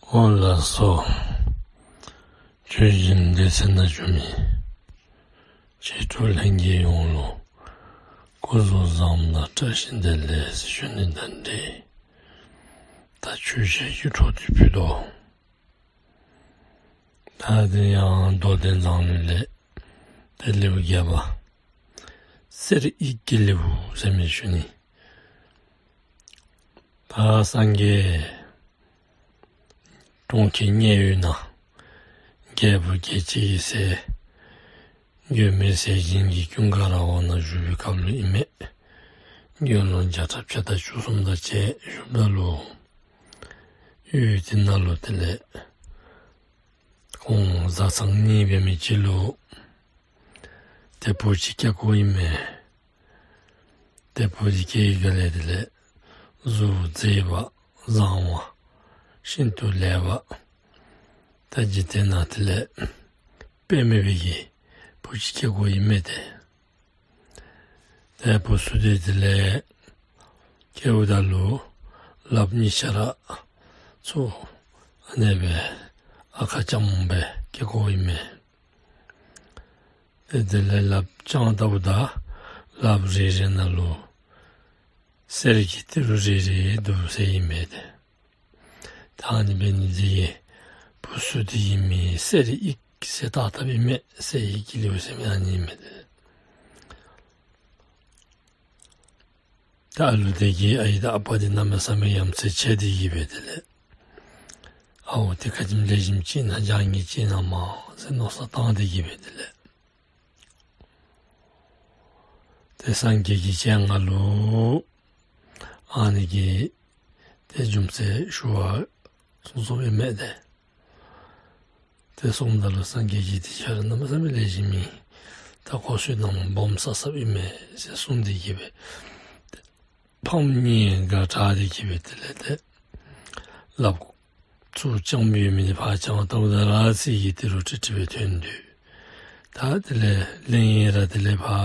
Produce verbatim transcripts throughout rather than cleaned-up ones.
འོ་ལགས་སོ། ཆོས་སྦྱིན་སྡེ་ཚན་ནང་བྱོན་མི་ཆོས་གྲོགས་ལྷན་རྒྱས་ཡོངས་ལུ་སྐུ་གཟུགས་བཟང་པོ་དང་བཀྲ་ཤིས་བདེ་ལེགས་ཟེར་ཞུ་ནི་དང་འབྲེལ། ད་ཆོས་བཤད་ཀྱི་འཕྲོ་མཐུད་ཕུལ་དོ། ད་དེ་ཡང་མདོ་སྡེ་མཛངས་བླུན་ལས་ཏེ་ལེའུ་བརྒྱད་པ། གསེར་དབྱིག་གི་ལེའུ་ཟེར་མི་ཞུ་ནི། ད་སངས་རྒྱས་གྲོང་ཁྱེར་མཉན་ཡོད་ནང་རྒྱལ་བུ་རྒྱལ་བྱེད་ཀྱི་སྲས་མགོན་མེད་ཟས་སྦྱིན་གྱི་ཀུན་དགའ་ར་བ་ནང་བཞུགས་པའི་སྐབས་ལུ་ཨིན་མས། དགེ་སློང་བརྒྱ་ཕྲག་ཕྱེད་དང་བཅུ་གསུམ་དང་བཅས་བཞུགསཔ་ད་ལུ་ཡུལ་དེ་ནང་ལུ་དེ་ལས་ཁོང་བཟའ་ཚང་གཉིས་འབད་མི་ཅིག་ལུ་ཏེ་བུ་ཅིག་སྐྱེས་ཀྱི་ཨིན་མས། ཏེ་བུ་དེ་སྐྱེས་པའི་སྒང་ལས་དེ་ལས་གཟུགས་མཛེས་པ་བཟང་བ་ཤིན་ཏུ་ལེགས་པ། ད་འཇིག་རྟེན་ནང་དེ་ལས་དཔེ་མེད་པའི་གི་བུ་ཅིག་སྐྱེས་ཀྱི་ཨིན་མས་ཏེ། ཏེ་བུ་ཚུ་དེ་དེ་ལས་སྐྱེཝ་ད་ལུ་ལགཔ་གཉིས་ཆ་ར་ཚུ་ཨ་ནེ་སྦེ་ཨ་ཁ་རྐྱངམ་སྦེ་སྐྱེས་ཀྱི་ཨིན་མས། ཏེ་དེ་ལས་ལགཔ་བརྐྱངམ་ད་ལུ་ད་ལགཔ་རེ་རེ་ནང་ལུ་གསེར་གྱི་ཏི་རུ་རེ་རེ་འདུག་ཟེར་ཨིན་མས་ཏེ། ད་ཨ་ནི་འབད་ནི་དེ་གིས་བུ་ཚུ་དེ་གི་མིང་གསེར་དབྱིག་ཟེར་བཏགས་བཏགསཔ་ཨིན་མས། གསེར་དབྱིག་གི་ལེའུ་ཟེར་མི་ཨ་ནི་ཨིན་མས་ཏེ། ད་ཨ་ལུ་དེ་གི་ཨའི་དང་ཨ་པ་དེ་གནམ་མེད་ས་མེད་ཡ་མཚན་ཆེ་སྟེ་གི་སྦེ་དེ་ལས་ཨའོ་དེ་ག་ཅི་སྨོ་ལེགས་ཤོམ་ཅིག་ཨིན་ན་བྱང་ཉེས་ཅིག་ཨིན་ན་མ་ཟེར་མནོ་བསམ་བཏང་སྟེ་གི་སྦེ་དེ་ལས་ཏེ་སངས་རྒྱས་ཀྱི་སྤྱན་སྔར་ལུ་ཨ་ནི་གི་ཏེ་རྒྱུ་མཚན་ཞུ་བར་སོང་སོངམ་ཨིན་མས་ཏེ། ཏེ་སོངམ་ད་ལུ་སངས་རྒྱས་ཀྱིས་དེ་ཁྱོད་ར་གནམ་མེད་ས་མེད་ལེགས་ཤོམ་ཨིན། ད་ཁོ་ཚུ་ནང་སྦོམ་ས་སབ་ཨིན་མས་ཟེར་གསུངས་ཏེ་གི་སྦེ་ཏེ་ཕམ་གཉིས་དགའ་དྲགས་ཏེ་གི་སྦེ་དེ་ལས་ཏེ་ལགཔ་ཚུར་བརྐྱངམ་ཡོད་མི་དེ་ཕར་བརྐྱངམ་ད་ལུ་ད་ར་གསེར་གྱི་ཏི་རུ་ཀྲིག་ཀྲི་སྦེ་ཐོན་ཏེ། ད་དེ་ལས་ལེན་ཡི་ར་དེ་ལས་ཕར་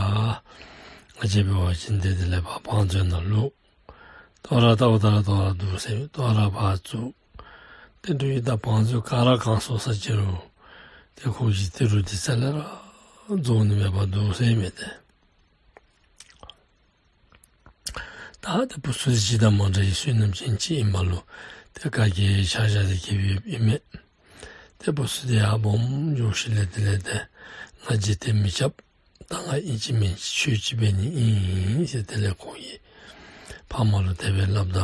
ང་བཅས་འབད་བ་ཅིན་ཏེ་དེ་ལས་ཕར་བང་མཛོད་ནང་བླུགས། དོ་རུང་ལྟཝ་ད་དོ་རུང་འདུག་ཟེར་དོ་རུང་ཕར་བཙུགས། ཏེ་འདུག་ཡི་ད་བང་མཛོད་ག་ར་གང་སོང་ས་ཅིག་རུང་ཏེ་ཁོ་གི་ཏི་རུ་དེ་རྩ་ལས་ར་རྫོགས་ནི་མེད་པར་འདུག་ཟེར་མས་ཏེ། ད་ཏེ་བུ་ཚུ་དེ་ཅིག་དང་མ་འདྲ་བའི་བསོད་ནམས་ཅན་ཅིག་ཨིནམ་ལུ་ཏེ་ག་གིས་ཆ་བཞག་སྟེ་གི་སྦེ་ཨིན་མས། ཏེ་བུ་ཚུ་དེ་ཡང་སྦོམ་འགྱོ་ཞིནམ་ལས་དེ་ལས་ཏེ་ང་འཇིག་རྟེན་མི་རྐྱབ། ད་ང་ཨིན་ཅི་མིན་ཅི་ཆོས་ཅིག་འབད་ནི་ཨིན་ཟེར་དེ་ལས་ཁོ་གིས་ཕམ་ལུ་དེ་སྦེ་སླབ་ད་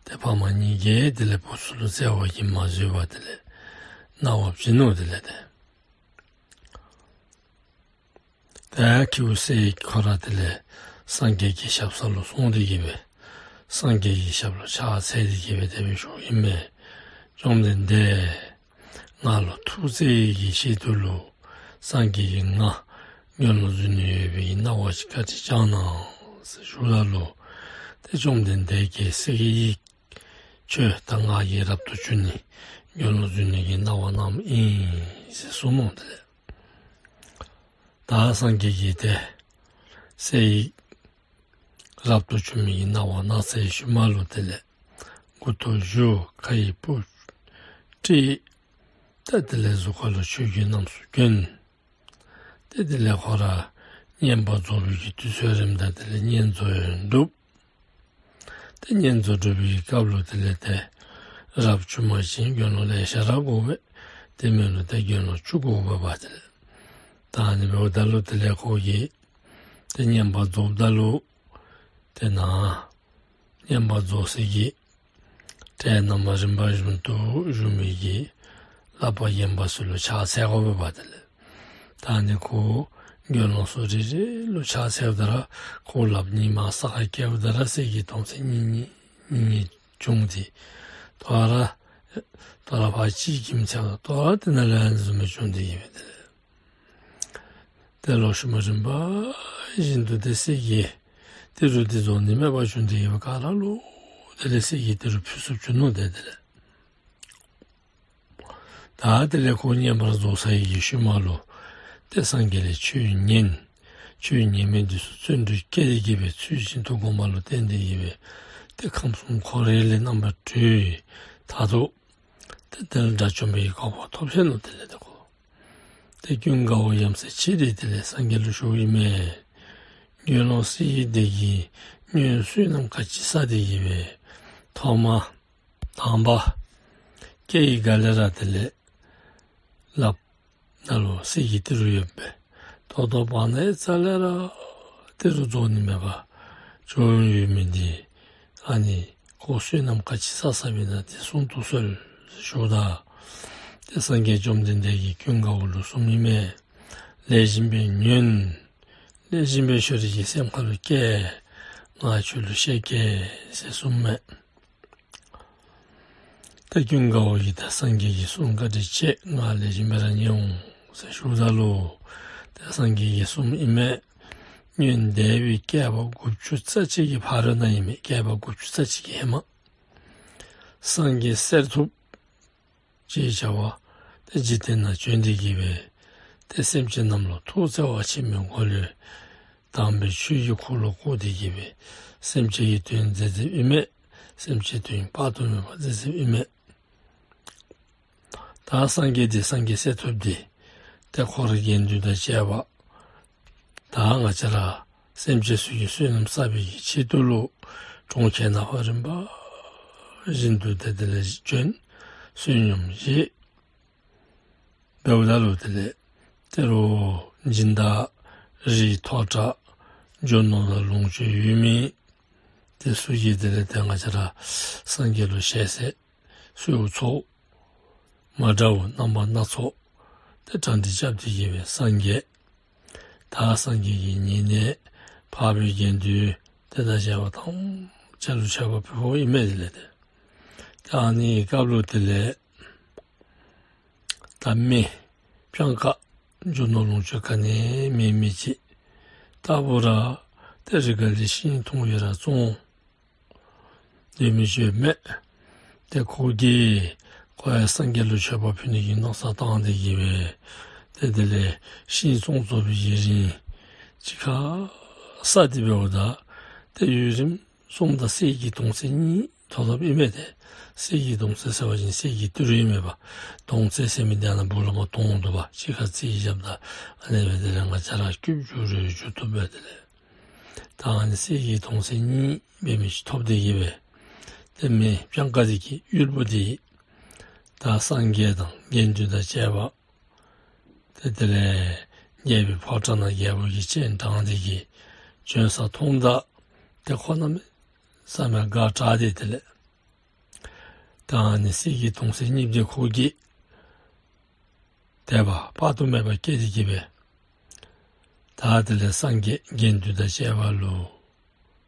ཏེ་ཕམ་གཉིས་ཀྱིས་དེ་ལས་བུ་ཚུ་ལུ་བརྩེ་བ་གིས་མ་བཟོད་པར་དེ་ལས་གནང་བ་བྱིན་ནུག། དེ་ལས་ཏེ་ད་ཁྱེའུ་གསེར་དབྱིག་ཁོ་ར་དེ་ལས་སངས་རྒྱས་ཀྱི་ཞབས་ས་ལུ་སོང་སྟེ་གི་སྦེ་སངས་རྒྱས་ཀྱི་ཞབས་ལུ་ཕྱག་འཚལ་ཏེ་གི་སྦེ་དེ་སྦེ་ཞུཝ་ཨིན་མས། བཅོམ་ལྡན་འདས་ང་ལུ་ཐུགས་བརྩེ་བའི་ཆེད་དུ་ལུ་སངས་རྒྱས་ཀྱིས་ང་དགེ་སློང་བཟུང་ནི་ཡོད་པའི་གནང་བ་ཅིག་བཀའ་དྲིན་བསྐྱང་གནང་ཟེར་ཞུཝ་ད་ལུ་ཏེ་བཅོམ་ལྡན་འདས་ཀྱིས་གསེར་གྱི་དབྱིག་ཁྱོད་ད་ང་གིས་རབ་ཏུ་བྱུང་ནི་དགེ་སློང་བཟུང་ནི་གི་གནང་བ་གནངམ་ཨིན་ཟེར་གསུངས་ནུག། དེ་ལས་ད་སངས་རྒྱས་ཀྱིས་ཏེ་གསེར་གྱི་རབ་ཏུ་བྱུང་མི་གི་གནང་བ་གནང་ཚར་ཤུལ་མ་ལུ་དེ་ལས་མགུ་ཏོ་བཞུ་ཁ་ཡི་སྤུ་བཀྲུས། ད་དེ་ལས་གཟུགས་ཁ་ལུ་ཆོས་གོས་རྣམས་སུ་གྱོན། ཏེ་དེ་ལས་ཁོ་ར་བསྙེན་པར་རྫོགས་པའི་གི་དུས་ཚོད་རནམ་ད་དེ་ལས་བསྙེན་རྫོགས་ཡང་སྒྲུབ། ཏེ་བསྙེན་རྫོགས་སྒྲུབ་པའི་སྐབས་ལུ་དེ་ལས་ཏེ་རབ་བྱུང་པ་ཅིན་དགེ་སློང་ལེ་ཤ་ར་དགོ་པས། དེ་མེན་ལུ་ཏེ་དགེ་སློང་བཅུ་དགོ་པས་པ། དེ་ལས་ད་ཨ་ནི་འབདཝ་ད་ལུ་དེ་ལས་ཁོ་གིས་ཏེ་བསྙེན་པར་རྫོགསཔ་ད་ལུ་ཏེ་ནཱ་བསྙེན་པར་རྫོགས་སའི་གི་གྲལ་རྣམ་པ་རིམ་པ་བཞིན་དུ་བཞུགས་མི་གི་བསླབ་པ་རྒན་པ་ཚུ་ལུ་ཕྱག་འཚལ་དགོ་པས་པ། དེ་ལས་ད་ཨ་ནི་ཁོ་དགེ་སློང་ཚུ་རེ་རེ་ལུ་ཕྱག་འཚལཝ་ད་ར་ཁོ་ལགཔ་གཉིས་མར་ས་ཁར་བཀལཝ་ད་ར་གསེར་གྱི་དོང་ཙེ་གཉིས་གཉིས་གཉིས་གཉིས་བྱུང་སྟེ་དོ་རུང་དོ་རུང་ཕར་གཅིག་གིས་མི་ཚད་པར་དོ་རུང་དེ་ནང་ལས་ཨ་ནི་བཟུམ་སྦེ་བྱུང་སྟེ་གི་སྦེ་དེ་ལས་ཏེ་ལོག་ཤུལ་མ་རིམ་པ་བཞིན་དུ་ཏེ་གསེར་གྱི་ཏི་རུ་འདི་རྫོགས་ནི་མེདཔ་བྱུང་སྟེ་གི་སྦེ་ག་ར་ལུ་དེ་ལས་གསེར་གྱི་ཏི་རུ་ཕུལ་ཚུགསཔ་བྱུང་ནུག། ཏེ་དེ་ལས་ད་དེ་ལས་ཁོ་བསྙེན་པར་རྫོགས་ཚར་བའི་གི་ཤུལ་མ་ལུ་ཏེ་སངས་རྒྱས་ལས་ཆོས་ཉན། ཆོས་ཉན་མི་འདི་ཚུ་བརྩོན་འགྲུས་བསྐྱེད་དེ་གི་སྦེ་ཚུལ་བཞིན་དུ་བསྒོམ་པ་ལུ་བརྟེན་ཏེ་གི་སྦེ་ཏེ་ཁམས་གསུམ་འཁོར་བའི་ལས་རྣམ་པར་གྲོལ། མཐར་ཐུག་ཏེ་ དེ་ལས་དགྲ་བཅོམ་པའི་གོ་འཕང་ཐོབ་ཆི་ནུག། དེ་ལས་དེ་ཁོ་ཏེ་ཀུན་དགའ་བོ་ཡ་མཚན་ཆེ་སྟེ་དེ་ལས་སངས་རྒྱས་ལུ་ཞུཝ་ཨིན་མས། དགེ་སློང་གསེར་གྱི་སྡེ་གིས་སྔོན་བསོད་ནམས་ག་ཅི་བསགས་ཏེ་གི་སྦེ་ཐོག་མ་དང་པ་སྐྱེ་བའི་སྒང་ལས་ར་དེ་ལས་ལགཔ་ནང་ལུ་གསེར་གྱི་ཏི་རུ་ཡོདཔ་སྦེ་ད་ལྟོ་བར་ན་ཡང་རྩ་ལས་ར་ཏི་རུ་རྫོགས་ནི་མེདཔ་བྱུང་ཡོད་མི་འདི་ཨ་ནི་ཁོ་བསོད་ནམས་ག་ཅི་བསགས་བསགསཔ་ཨིན་ན་དེ་བསྲུང་དུ་གསོལ་ཞུཝ་ད་ཏེ་སངས་རྒྱས་བཅོམ་ལྡན་འདས་ཀྱིས་ཀུན་དགའ་བོ་ལུ་གསུངམ་ཨིན་མས། ལེགས་ཤོམ་སྦེ་ཉོན། ལེགས་ཤོམ་སྦེ་ཁྱོད་རའི་གི་སེམས་ཁ་ལུ་བཀལ། ང་ཁྱོད་ལུ་བཤད་གེ་ཟེར་གསུངམ་མས། ཏེ་ཀུན་དགའ་བོ་གིས་ད་སངས་རྒྱས་ཀྱི་གསུང་བཀའ་དྲིན་ཆེ། ང་ལེགས་ཤོམ་སྦེ་ར་ཉན་འོང་ཟེར་ཞུཝ་ད་ལུ་ཏེ་སངས་རྒྱས་ཀྱིས་གསུངམ་ཨིན་མས། སྔོན་འདས་པའི་བསྐལ་པ་དགུ་བཅུ་རྩ་གཅིག་གི་ཕ་རོལ་ན་ཨིན་མས། བསྐལ་པ་དགུ་བཅུ་རྩ་གཅིག་གི་ཧེ་མ་སངས་རྒྱས་གསེར་ཐུབ་ཅེས་བྱ་བ་ཏེ་འཇིག་རྟེན་ནང་བྱོན་ཏེ་གི་སྦེ་ཏེ་སེམས་ཅན་རྣམས་ལུ་ཐུགས་བརྩེ་བ་ཆེན་པོའི་སྒོ་ལས་དམ་པའི་ཆོས་ཀྱི་འཁོར་ལོ་བསྐོར་ཏེ་གི་སྦེ་སེམས་ཅན་གྱི་དོན་མཛད་མཛདཔ་ཨིན་མས། སེམས་ཅན་དོན་དཔག་ཏུ་མེད་པ་མཛད་མཛདཔ་ཨིན་མས། ད་སངས་རྒྱས་འདི་སངས་རྒྱས་གསེར་ཐུབ་འདི་ཏེ་འཁོར་དགེ་འདུན་དང་བཅས་པ་ད་ང་བཅས་ར་སེམས་ཅན་ཚུ་གི་བསོད་ནམས་བསགས་པའི་གི་ཆེད་དུ་ལུ་གྲོང་ཁྱེར་ནང་ཧོ་རིམ་པ་བཞིན་དུ་ཏེ་དེ་ལས་བྱོན། བསོད་སྙོམས་བཞེས། འབདཝ་ད་ལུ་དེ་ལས་ཏེ་རོགས་སྦྱིན་བདག་རིགས་མཐོ་དྲགས་རྒྱུ་ནོར་དང་ལོངས་སྤྱོད་ཡོད་མི་དེ་ཚུ་གིས་དེ་ལས་ཏེ་ང་བཅས་ར་སངས་རྒྱས་ལུ་ཞལ་ཟས་གསོལཝ་ཚོགས་མ་འདྲཝ་རྣམ་པ་སྣ་ཚོགས་ཏེ་གྲ་སྒྲིག་རྐྱབ་སྟེ་གི་སྦེ་སངས་རྒྱས་ད་སངས་རྒྱས་ཀྱི་ཉེ་གནས་འཕགས་པའི་དགེ་འདུན་དེ་དང་བཅས་པ་ཐམས་ཅད་ལུ་མཆོད་པ་ཕུལཝ་ཨིན་མས། དེ་ལས་ཏེ་ད་ཨ་ནི་གི་སྐབས་ལུ་དེ་ལས་ད་མི་སྤྱང་ཀ་རྒྱུ་ནོར་ལོངས་སྤྱོད་ག་ནི་མེད་མི་ཅིག་ལྟ་བུ་ར་ཏེ་རི་ག་ལས་ཤིང་མཐོང་ཡི་ར་བཙོང་སྡོད་མི་ཅིག་ཡོད་མས། ཏེ་ཁོ་གིས་ཁོ་ཡང་སངས་རྒྱས་ལུ་མཆོད་པ་ཕུལ་ནི་གི་མནོ་བསམ་བཏང་སྟེ་གི་སྦེ་ཏེ་དེ་ལས་ཤིང་བཙོང་བཙོང་བའི་གི་རིན་གཅིག་ཁར་བསགས་ཏེ་འབདཝ་ད་ཏེ་ཡུན་རིངམོ་སོངམ་ད་གསེར་གྱི་དོང་ཙེ་གཉིས་ཐོབ་ཐོབཔ་ཨིན་མས། ཏེ་གསེར་གྱི་དོང་ཙེ་ཟེར་བ་ཅིན་གསེར་གྱི་ཏི་རུ་ཨིན་མས་པ། དོང་ཙེ་ཟེར་མི་འདི་ཨ་ནཱ་སྦུག་ལུ་མར་དོང་འདུག་པ། གཅིག་ཁར་རྩིས་བཞགཔ་ད་ཨ་ནི་སྦེ་དེ་ལས་ང་བཅས་ར་སྐྱིདཔ་འགྱུར་རུང་འགྱུར་བཏུབ་པས། དེ་ལས་ད་ཨ་ནི་གསེར་གྱི་དོང་ཙེ་གཉིས་འབད་མི་ཅིག་ཐོབ་སྟེ་གི་སྦེ་ཏེ་མི་སྤྱང་ཀ་འདི་གི་དབུལ་པོ་འདི་ད་སངས་རྒྱས་དང་དགེ་འདུན་དང་བཅས་པ་ཏེ་དེ་ལས་རྒྱལ་པོའི་ཕོ་བྲང་ནང་རྒྱལ་པོ་གི་སྤྱན་དྲངས་ཏེ་གི་བྱོན་ས་མཐོངམ་ད་ཏེ་ཁོ་གནམ་མེད་ས་མེད་དགའ་དྲགས་ཏེ་དེ་ལས་ད་ཨ་ནི་གསེར་གྱི་དོང་ཙེ་གཉིས་འདི་ཁོ་གིས་དད་པ་དཔག་ཏུ་མེད་པ་སྐྱེས་ཏེ་གི་སྦེ་ད་དེ་ལས་སངས་རྒྱས་དགེ་འདུན་དང་བཅས་པ་ལུ་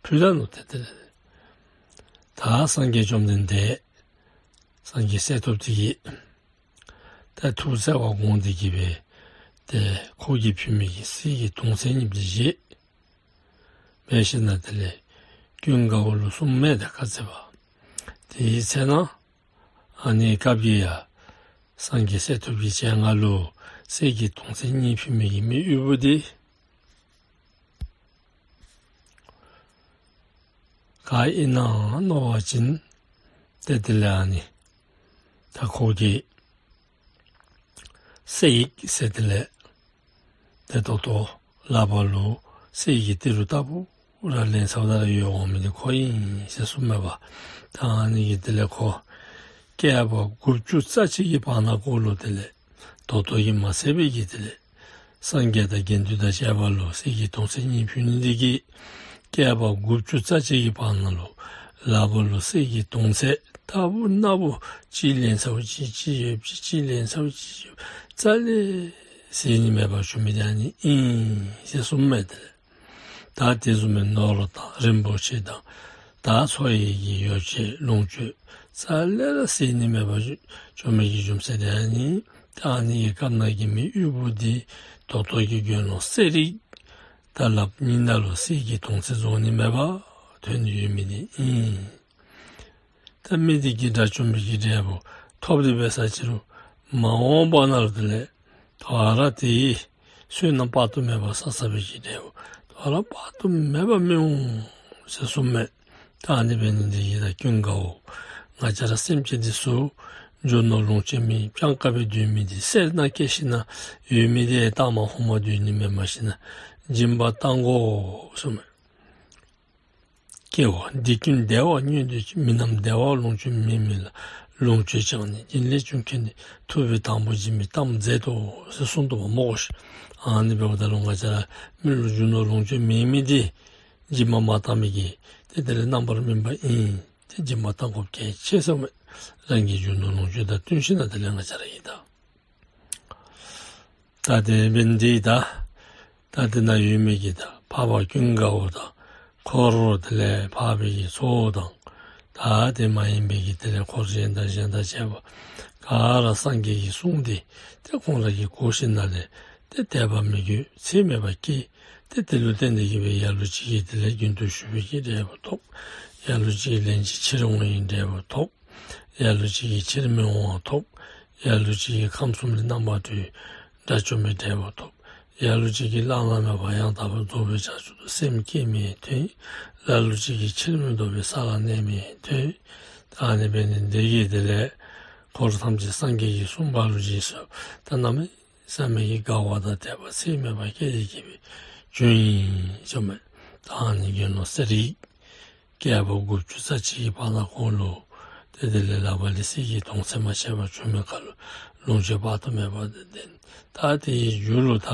ཕུལ་ད་ནུག། ཏེ་དེ་ལས་ད་སངས་རྒྱས་བཅོམ་ལྡན་འདས་སངས་རྒྱས་གསེར་ཐུབ་འདི་གིས་ད་ཐུགས་བརྩེ་བ་དགོངས་ཏེ་གི་སྦེ་ཏེ་ཁོ་གིས་ཕུལ་མི་གི་གསེར་གྱི་དོང་ཙེ་གཉིས་འདི་བཞེས། འབད་ཞིནམ་ལས་དེ་ལས་ཀུན་དགའ་བོ་ལུ་གསུངམ་མས། ད་ག་ཅི་སྦེ་དེའི་ཚེ་ན་ཨ་ནི་སྐབས་ཀྱི་ཡ་སངས་རྒྱས་གསེར་ཐུབ་ཀྱི་སྤྱན་སྔར་ལུ་གསེར་གྱི་དོང་ཙེ་གཉིས་ཕུལ་མི་གི་མི་དབུལ་པོ་འདི་ག་ཨིན་ན་མནོ་བ་ཅིན་ཏེ་དེ་ལས་ཨ་ནི་ད་ཁོ་གིས་གསེར་ཡིག་ཟེར་དེ་ལས་ཏེ་ད་ལྟོ་ལག་པ་ལུ་གསེར་གྱི་ཏི་རུ་ལྟ་བུ་ར་ལེན་ཚརཝ་ད་ར་ཡོད་འོང་མི་འདི་ཁོ་ཨིན་ཟེར་གསུངམ་མས་པ། ད་ཨ་ནི་གིས་དེ་ལས་ཁོ་བསྐལ་པ་དགུ་བཅུ་རྩ་གཅིག་གི་བར་ན་ཁོ་ལུ་དེ་ལས་ད་ལྟོ་གིས་མ་ཚད་པའི་གི་དེ་ལས་སངས་རྒྱས་དང་དགེ་འདུན་དང་བཅས་པ་ལུ་གསེར་གྱི་དོང་ཙེ་གཉིས་ཕུལ་ནི་འདི་གིས་བསྐལ་པ་དགུ་བཅུ་རྩ་གཅིག་གི་བར་ན་ལུ་ལག་པ་ལུ་གསེར་གྱི་དོང་ཙེ་ལྟ་བུ་ན་བུ་གཅིག་ལེན་ཚརཝ་ཅིག་གཅིག་ཡོདཔ་ཅིག་གཅིག་ལེན་ཚརཝ་ཅིག་ཡོདཔ་རྩ་ལས་ཟད་ནི་མེད་པར་བྱུང་མི་འདི་ཨ་ནི་ཨིན་ཟེར་གསུངམ་མས། དེ་ལས་ད་དེ་བཟུམ་མའི་ནོར་དང་རིན་པོ་ཆེ་དང་ད་འཚོ་བའི་གི་ཡོ་བྱད་ལོངས་སྤྱོད་རྩ་ལས་ར་ཟད་ནི་མེད་པར་བྱུང་མི་གི་རྒྱུ་མཚན་འདི་ཨ་ནི། ད་ཨ་ནི་གི་སྐབས་ནང་གི་མི་དབུལ་པོ་འདི་ད་ལྟོ་གི་དགེ་སློང་གསེར་རིགས་དང་ལགཔ་གཉིས་ནང་ལུ་གསེར་གྱི་དོང་ཙེ་རྫོགས་ནི་མེདཔ་ཐོན་ཡོད་མི་འདི་ཨིན། ད་མི་འདི་གིས་དགྲ་བཅོམ་པའི་གི་འབྲས་བུ་ཐོབ་སྟེ་འབད་ས་ཅིག་རུང་མ་འོངས་པ་ནང་ལུ་དེ་ལས་ད་རུང་དེའི་བསོད་ནམས་དཔག་ཏུ་མེད་པ་བསགས་བསགས་པའི་གི་འབྲས་བུ་ད་རུང་དཔག་ཏུ་མེད་པ་སྨིན་འོང་ཟེར་གསུངམ་མས། ད་ཨ་ནི་འབད་ནི་འདི་གིས་ད་ཀུན་དགའ་བོ་ང་བཅས་ར་སེམས་ཅན་འདི་ཚུ་ རྒྱུ་ནོར་ལོངས་སྤྱོད་མེད། སྤྱང་ཀ་སྦེ་སྡོད་མི་འདི་སེར་སྣ་སྐྱེ་ཞིན་ན་ཡོད་མི་འདི་ལྟག་མ་ཧོ་མ་སྡོད་ནི་མེན་པར་ཞིན་ན་སྦྱིན་པ་བཏང་དགོ་གསུངམ་མས། སྐྱེ་བ་འདི་ཀུན་བདེ་བ་མངོན་འདོད་ཅིང་། མི་རྣམས་བདེ་བ་ལོངས་སྤྱོད་མེད་མིན་ལ། ལོངས་སྤྱོད་ཀྱང་ནི་སྦྱིན་ལས་བྱུང་མཁྱེན་ཏེ། ཐུབ་པས་དང་པོར་སྦྱིན་པའི་གཏམ་མཛད་དོ་ཟེར་གསུངས་དོ་བ་སྨོ་ཤིག། ཨ་ནི་འབདཝ་ད་ལུ་ང་བཅས་ར་མི་ལུ་རྒྱུ་ནོར་ལོངས་སྤྱོད་མེད་མི་འདི་སྦྱིན་པ་མ་བཏང་མི་གིས་ཏེ་དེ་ལས་རྣམ་པར་སྨིན་པ་ཨིན། ཏེ་སྦྱིན་པ་བཏང་དགོཔ་གལ་ཆེ་ཟེརཝ་མས། རང་གི་རྒྱུ་ནོར་ལོངས་སྤྱོད་དང་བསྟུན་ཞིན་ན་དེ་ལས་ང་བཅས་ར་གིས་ད་ད་དེ་འབདན་འདི་ད་ད་དེ་ནང་ཡོད་མི་གི་ད་འཕགས་པ་ཀུན་དགའ་བོ་དང་འཁོར་དེ་ལས་འཕགས་པའི་གི་ཚོགས་དང་ད་དེ་མ་ཡིན་པའི་གི་དེ་ལས་འཁོར་གཞན་དང་གཞན་དང་བཅས་པ་ག་ར་སངས་རྒྱས་ཀྱི་གསུང་འདི་ཏེ་ཁོང་ར་གིས་གོ་ཞིན་ན་ལས་ཏེ་དད་པ་མོས་གུས་ཚད་མེད་པ་སྐྱེས། ཏེ་དེ་ལུ་བརྟེན་ཏེ་གིས་སྦེ་ལ་ལུ་ཅིག་གིས་དེ་ལས་རྒྱུན་དུ་ཞུགས་པའི་གི་འབྲས་བུ་ཐོབ། ལ་ལུ་ཅིག་གིས་ལན་གཅིག་ཕྱིར་འོང་བའི་འབྲས་བུ་ཐོབ། ལ་ལུ་ཅིག་གིས་ཕྱིར་མི་འོང་བ་ཐོབ། ལ་ལུ་ཅིག་གིས་ཁམས་གསུམ་ལས་རྣམ་པར་གྲོལ་དགྲ་བཅོམ་པའི་འབྲས་བུ་ཐོབ། ལ་ལུ་ཅིག་གིས་བླ་ན་མེད་པ་ཡང་དག་པར་རྫོགས་པའི་བྱང་ཆུབ་ཏུ་སེམས་བསྐྱེད་མི་ཐོན། ལ་ལུ་ཅིག་གིས་ཕྱིར་མི་ལྡོག་པའི་ས་ལ་གནས་མི་ཐོན། ད་ཨ་ནི་འབད་ནི་འདི་གིས་དེ་ལས་འཁོར་ཐམས་ཅད་སངས་རྒྱས་ཀྱིས་གསུངས་པ་ལུ་རྗེས་སུ་ད་གནམ་མེད་ས་མེད་ཀྱི་དགའ་བ་དང་དད་པ་ཚད་མེད་པ་སྐྱེས་ཏེ་གིས་སྦེ་བྱོན་ཡི་ཟེརཝ་མས། ད་ཨ་ནི་དགེ་སློང་གསེར་ཡིག་རྒྱལ་པོ་དགུ་བཅུ་རྩ་གཅིག་གི་བར་ན་ཁོ་ལུ་ཏེ་དེ་ལས་ལག་པ་ལས་གསེར་གྱི་དོང་ཙེ་མ་ཆད་པར་བྱོན་མི་ཁར་ལུ་ལོངས་སྤྱོད་དཔག་ཏུ་མེད་པ་དེ་ལྡན། ད་དེའི་རྒྱུ་ལུ་ད་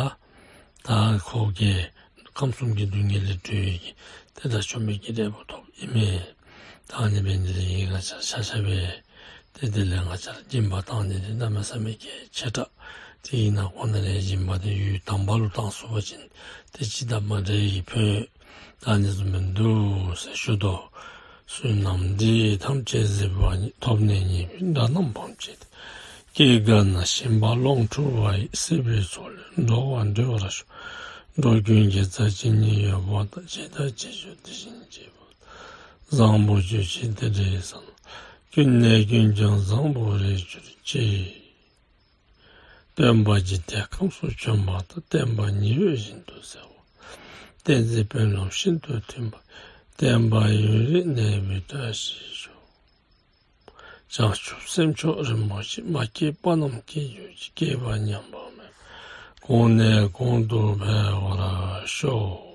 ད་ཁོ་གིས་ཁམས་གསུམ་གྱི་སྡུག་བསྔལ་ལས་གྲོལ་བའི་གི་ཏེ་དགྲ་བཅོམ་པའི་གི་འབྲས་བུ་ཐོབ་ཨིན་མས། ད་ཨ་ནི་འབད་ནི་འདི་གིས་ང་བཅས་ཆ་ཁྱབ་སྦེ་ཏེ་དེ་ལས་ང་བཅས་ར་སྦྱིན་པ་བཏང་ནི་འདི་གནམ་མེད་ས་མེད་གལ་ཆེ་དྲགས། དེ་གི་ནང་ཁོངས་ནང་ལས་སྦྱིན་པ་འདི་ཡུལ་དམ་པ་ལུ་བཏང་ཚུགས་པ་ཅིན་ཏེ་ཅི་དང་མ་འདྲ་བའི་ཕན་ཡོན་ད་ཨ་ནི་བཟུམ་སྦེ་འདུག་ཟེར་ཞུ་དོ། བསོད་ནམས་འདི་ཡིས་ཐམས་ཅད་གཟིགས་པ་ཉིད། ཐོབ་ནས་ཉེས་པའི་དགྲ་རྣམས་ཕམ་བྱས་ཏེ། སྐྱེ་རྒ་ན་འཆིའི་རྦ་ཀློང་འཁྲུགས་པ་ཡི། སྲིད་པའི་མཚོ་ལས་འགྲོ་བ་སྒྲོལ་བར་ཤོག། འགྲོ་ཀུན་དགེ་རྩ་ཇི་སྙེད་ཡོད་པ་དང་། བྱས་དང་བྱེད་འགྱུར་དེ་བཞིན་བྱེད་པ་དང་། བཟང་པོ་སྤྱོད་ཕྱིར་དེ་འདྲའི་ས་རྣམས། ཀུན་ནས་ཀུན་ཀྱང་བཟང་པོར་རེག་གྱུར་ཅིག། སྟོན་པ་འཇིག་རྟེན་ཁམས་སུ་བྱོན་པ་དང་། བསྟན་པ་ཉི་འོད་བཞིན་དུ་གསལ་བ། བསྟན་འཛིན་དཔོན་སློབ་ཤིན་ཏུ་མཐུན་པ། བསྟན་པ་ཡུན་རིང་གནས་པའི་བཀྲ་ཤིས་ཤོག། བྱང་ཆུབ་སེམས་མཆོག་རིན་པོ་ཆེ། མ་སྐྱེས་པ་རྣམས་སྐྱེ་གྱུར་ཅིག། སྐྱེས་པ་ཉམས་པ་མེད་པར། གོང་ནས་གོང་དུ་འཕེལ་བར་ཤོག།